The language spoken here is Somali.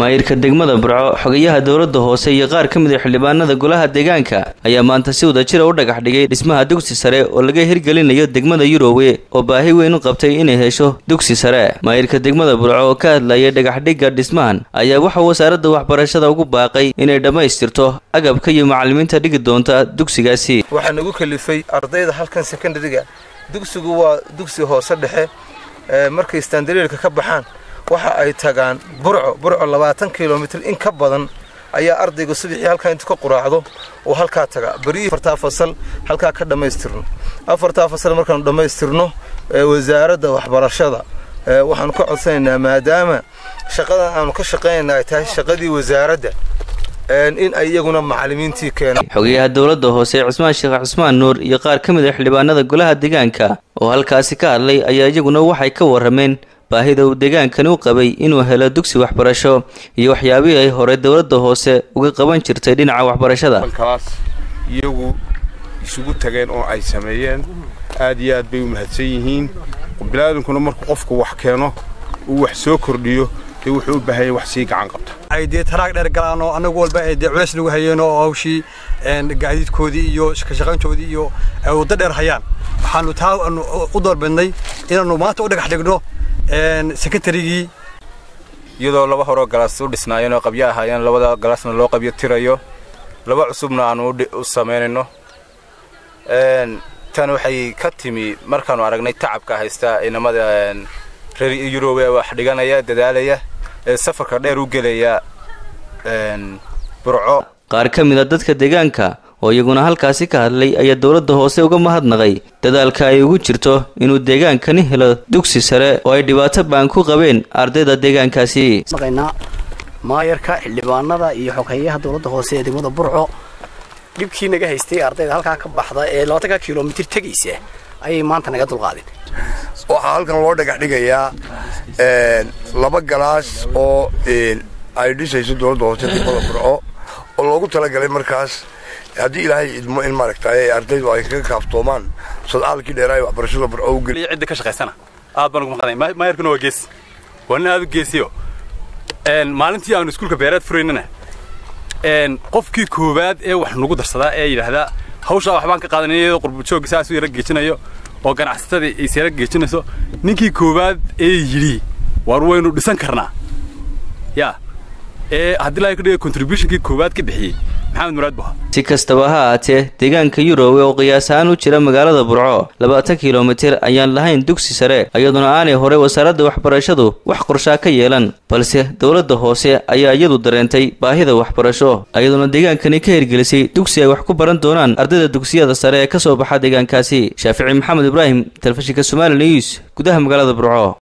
Maayirka degmada Burco, xogayaha dowladda hoose iyo qaar ka mid ah xildhibaanada golaha deegaanka ayaa maanta si wadajir ah u dhagax dhigay dhismaha dugsi sare oo laga hirgelinayo degmada Yuroowe oo baahi weyn u qabtay inay hesho dugsi sare. Maayirka degmada Burco oo ka hadlayay dhagax dhigga dhismahan ayaa waxa wasaaradda waxbarashada ugu baaqay inay dhammaystirto agabka iyo macallimiinta dhigi doonta dugsigaasi. Waxaa nagu kalifay ardayda halkan secondary-ga, dugsigu waa dugsi hoose dhexe, markay standardka ka baxaan waxa ay tagaan Burco. Burco 20 kiiloomitir in ka badan ayaa ardaygu subaxii halkaa intuu ka quraacdo uu halkaa tagaa. Berihii afartaa fasal halkaa ka dhammaystirno, afartaa fasal markaanu dhammaystirno, wasaaradda waxbarashada waxaanu ka codsanaynaa, maadaama shaqadan aanu ka shaqaynayna ay tahay shaqadii wasaaradda, in ay iyaguna macallimiintii keenaan. Xogayaha dowladda hoose Cusmaan Sheekh Cusmaan Nuur iyo qaar ka mid ah xildhibaanada golaha deegaanka oo halkaasi ka hadlay ayaa iyaguna waxay ka warrameen baahida uu deegaankani u qabay inuu helo dugsi waxbarasho iyo waxyaabihii ay hore dowladda hoose uga qaban jirtay dhinaca waxbarashada. Kaas iyagu isugu tageen oo ay sameeyeen, aad iyo aad bay u mahadsan yihiin. Biniaadankuna markuu qofku wax keeno, uu wax soo kordhiyo, dee wuxuu u baahan yahay wax sii gacan qabta. Ay dee taraag dheer galaan oo anagu walba ay dee culays nagu hayeen oo hawshii gaadiidkoodii iyo ka shaqayntoodii iyo ay waddo dheer hayaan, waxaanu taa u doorbidnay inaanu maanta u dhagax dhigno secondarygii. Iyadoo laba horoo galaas u dhisnaayeen oo qabyo ahaayeen, labada galaasna loo qabyo tirayo, laba cusubna aanu u samaynayno. Tan waxay ka timi markaanu aragnay tacabka haysta inamada reer Yuroobe wax dhiganaya, dadaalaya, ee safarka dheer u gelaya Burco. Qaar ka mid ah dadka deegaanka oo iyaguna halkaasi ka hadlay ayaa dowladda hoose uga mahadnaqay dadaalka ay ugu jirto inuu deegaankani helo dugsi sare oo ay dhibaato baan ku qabeen ardayda deegaankaasi. Maayarka, xildhibaanada iyo xoghayaha dowladda hoose ee degmada Burco, dhibkii naga haystay ardayda halkaa ka baxda ee 20ka kilomitir tegaysa ayay maanta naga dulqaadeen. Waxaa halkan loo dhagax dhigayaa laba galaas oo ay dhisayso dowladda hoose degmada Burco oo loogu talagalay markaas, haddii Ilaahay idmo, in maaragtay ardaydu ay kaga kaaftoomaan sodcaalkii dheeraa ee waxbarashada Burco u geli. Cidda ka shaqaysana aad baan ugu maqanay. Maayarkuna waa geesi, waa nin aad u geesiyo. Maalintii aanu iskuulka beereed furaynana, qofkii koowaad ee wax nagu darsadaa ee yidhaahdaa hawshaa waxbaan ka qaadanay, iyadoo qurbajoogga saas u yara geejinayo oo ganacsatadii is yara geejinayso, ninkii koowaad ee yidhi waar waynu dhisan karnaa yaa ee haddii lahay ka dhigay contributionkii koowaad ka bixiyey Maxamed Muraad buha. Si kastaba ha ahaatee, deegaanka Yuroowe oo qiyaas ahaan u jira magaalada Burco 20 kilomitir ayaan lahayn dugsi sare, iyaduna aanay hore wasaaradda waxbarashadu wax qorshaa ka yeelan, balse dowladda hoose ayaa iyadu dareentay baahida waxbarasho, iyaduna deegaankani ka hirgelisay dugsi ay wax ku baran doonaan ardayda dugsiyada sare ee kasoo baxa deegaankaasi. Shaafici Maxamed Ibraahim, telefishinka Somali News, gudaha magaalada Burco.